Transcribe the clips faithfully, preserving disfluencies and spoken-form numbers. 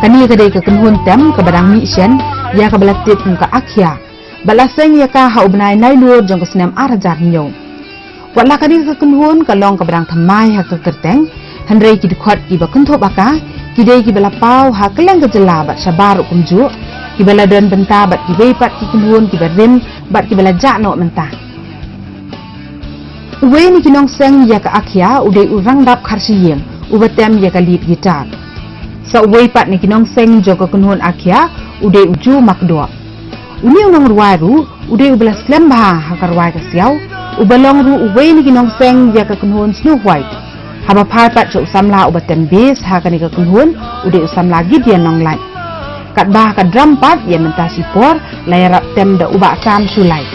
Kane ka dei ka kynhun tem kaba dang mih shen ïa kaba la tip kum ka Akhia, bad la seng ïa ka ha u bnai Nailur jong ka snem ar hajar hynñiew. Wat la kane ka kynhun ka long kaba dang thymmai ha ka kyrteng, hynrei ki dkhot kiba kynthup ha ka ki dei kiba la paw ha kylleng ka jylla bad shabar ruh kumjuh, kiba la don bynta bad kiwei pat ki kynhun kiba rim bad kiba la jah noh mynta. Uwei na ki nongseng ïa ka Akhia u dei u Rangdap Kharshiing uba tem ïa ka lead guitar. Sa uwei pat na ki nongseng jong ka kynhun Akhia u dei u Ju Makdoh. Une u nongrwai ruh u dei uba la slem bha ha ka rwai ka siaw, uba long ruh uwei na ki nongseng ïa ka kynhun Snow White. Haba phai pat sha u samla uba tem bass ha kane ka kynhun, u dei u samla Gideon Nonglait. Katba ha ka drum pat, ïa mynta shipor la ïarap tem da u Bah Sam Shullai.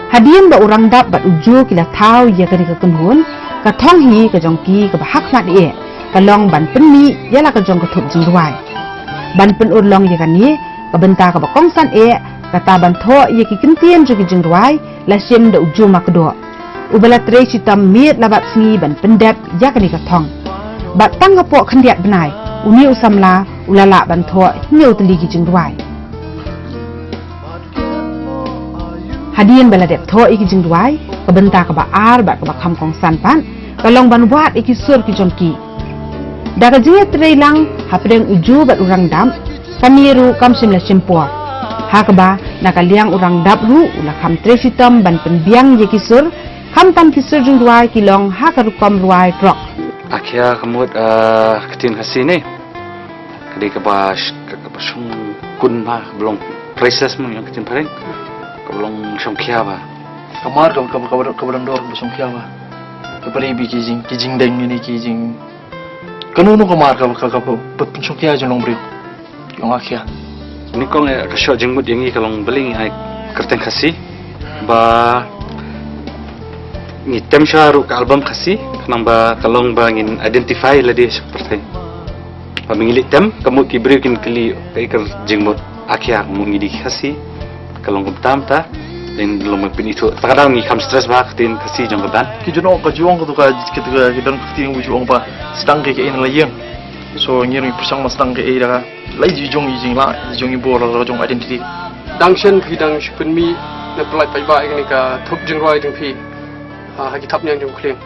Hadien ba u Rangdap bad u Ju ki la thaw ïa kane ka kynhun, ka thong hi ka jong ki kaba ha khmat eh ka long ban pynmih ïa la ka jong ka thup jingrwai. Ban pynurlong ïa kane, ka bynta kaba kongsan eh, kata ban thoh ïa ki kyntien jong ki jingrwai la shim da u Ju Makdoh, uba la trei shitom miet la bad sngi ban pyndep ïa kane ka thong. Bad tang hapoh khyndiat bnai, une u samla u la lah ban thoh hynñiew tylli ki jingrwai. Hadien ba la dep thoh ïa ki jingrwai, ka bynta kaba ar bad kaba kham kongsan pat ka long ban wad ïa ki sur ki jong ki. Da ka jingïatrei lang hapdeng u Ju bad u Rangdap, kane ruh kam shym la shim por. Ha kaba na ka liang u Rangdap ruh u la kham trei shitom ban pynbiang ïa ki sur, khamtam ki sur jingrwai ki long ha ka rukom rwai rock. Akhia ka mut, ah, ka ktien Khasi ne. Ka dei kaba sh-, ka, kaba shongkun bha, kaba long priceless mo, ïa ka ktien phareng. Kaba long shongkhia bha. Ka mar kaba, kaba, kaba, kaba dang dor kaba shongkhia bha. Kaba dei bad ki jing, ki jingdeng ne ki jing. Kano kano ka mar kaba, kaba, kaba, kaba pynshongkhia jong u nongbriew. Jong Akhia. Nyngkong eh ka shoh jingmut ïa ngi ka long balei ngi ai kyrteng Khasi. Ba ngi tem shuwa ruh ka album Khasi, khnang ba ka long ba ngin identify lade sha ka pyrthei. Ba ma ngi leit tem, ka mut ki briew kin kylli kaei ka jingmut Akhia, ka mut ngi dei ki Khasi. Ka long kumta mynta, dang long ban pynithuh. Ta ka daw ngi kham stress bha ka ktien Khasi jong ka band. Ki ju ong, ka ju ong, ka tu ka, ka tu ka, ki don ka ktien ba ju ong ba sdang kaei kaei na la ïing. So ngi ruh ngi pyrshang ban sdang kaei da ka la i jong i jinglah, i jong i bor, la jong identity. Dang shen phi dang shu pynmih ne pyllait paidbah ïa kane ka thup jingrwai jong phi, ha, ha ki thapniang jong u Khlieng.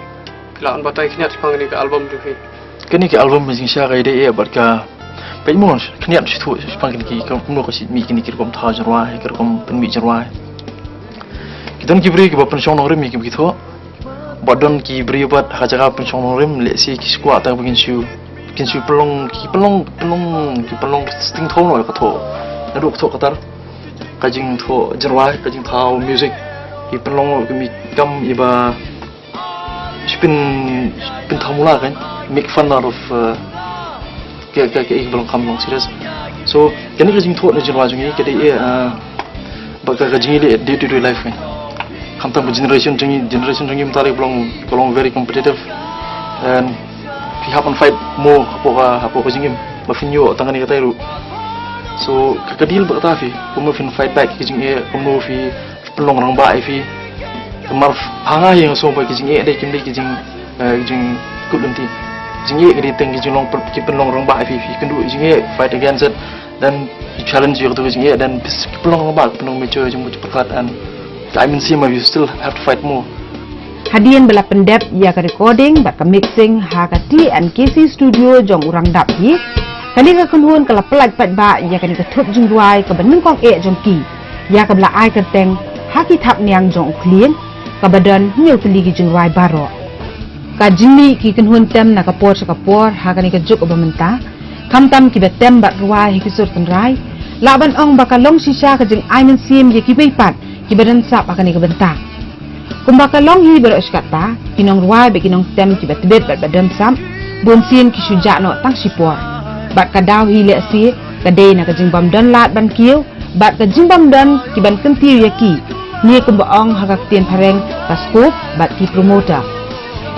Phi lah ban batai khyndiat shaphang kane ka album jong phi. Kane ka album ba jingshisha ka dei eh bad ka, peit mo, khyndiat shu thuh shaphang kane ki, ka kumno ka shu mih kine ki rukom thaw jingrwai, ki rukom pynmih jingrwai. Ki don ki briew kiba pynshong nongrim ïa kiba ki thoh. Bad don ki briew bad ha ka jaka pynshong nongrim, lehse ki shu kwah tang ba kin shu, kin shu pynlong, ki pynlong, pynlong, ki pynlong sting thaw noh ïa ka thoh. Naduh ka thoh ka tar, ka jingthoh jingrwai, ka jingthaw music, ki pynlong noh ka mi kam iba shu pyn, pyn thaw mula kan, make fun out of, uh, ka, ka, ka, ka ba long kam long serious. So kane ka jingthoh ne jingrwai jong ngi ka dei eh, uh, ba ka, ka jingim day to day life kan. Khamtam ka generation jong ngi, generation jong ngi mynta ka long, ka long very competitive. And phi hap ban fight mo hapoh ka, hapoh ka jingim. Ba phin ïoh tang kane katai ruh. So ka, ka deal bad kata phi, kumno phin fight back ka jingeh, kumno phi pynlong rangbah ïa phi. Namar ha nga hi nga sngew ba ki jingeh dei kim dei ki jing, eh, ki jingkut lynti. Jingeh ki dei teng ki jinglong pyn-, ki pynlong rangbah ïa phi, phi kynduh jingeh, fight against it, then ki challenge ïa katu ki jingeh, then phi pynlong rangbah, pynlong mature, jingmut jingpyrkhat, and I mean, same, you still have to fight more. Hadien ba la pyndep ïa ka recording bad ka mixing ha ka T and K C studio jong u Rangdap hi, kane ka kynhun ka la pyllait paidbah ïa kane ka thup jingrwai kaba nyngkong eh jong ki, ïa kaba la ai kyrteng Ha Ki Thapniang Jong U Khlieng, kaba don hynñiew tylli ki jingrwai baroh. Ka jingmih ki kynhun tem na ka por sha ka por ha kane ka juk ba mynta, khamtam kiba tem bad rwai ha ki sur tynrai, lah ban ong ba ka long shisha ka jingai mynsiem ïa kiwei pat kiba don sap ha kane ka bynta. Kumba ka long hi baroh shi katta, ki nongrwai bad ki nongtem kiba tbit bad ba don sap, bunsien ki shu jah noh tang shipor. Bad ka daw hi lehse ka dei na ka jingbym don lad ban kiew bad ka jingbym don ki ban kyntiew ïa ki, ne kumba ong ha ka ktien phareng ka scope bad ki promoter.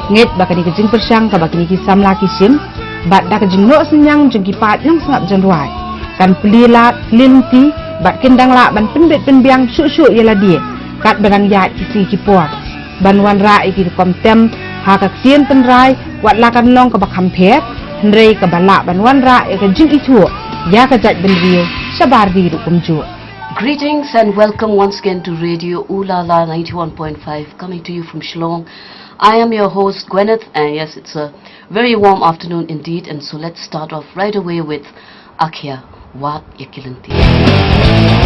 Ngeit ba kane ka jingpyrshang kaba kine ki samla ki shim bad da ka jingnoh synñiang jong ki paid nongsngap jan rwai, kan plie lad plie lynti bad kin dang lah ban pynbit pynbiang shuh shuh ïa lade katba dang ïaid ki sngi ki por, ban wanrah ïa ki rukom tem ha ka ktien tynrai, wat la kan long kaba kham pher, hynrei kaba lah ban wanrah ïa ka jingithuh ïa ka jaitbynriew shabar dei ruh kumjuh. Greetings and welcome once again to Radio Ooh La La ninety-one point five, coming to you from Shillong. I am your host, Gwyneth, and yes, it's a very warm afternoon indeed, and so let's start off right away with Akhia, Wat Ïa Ki Lynti.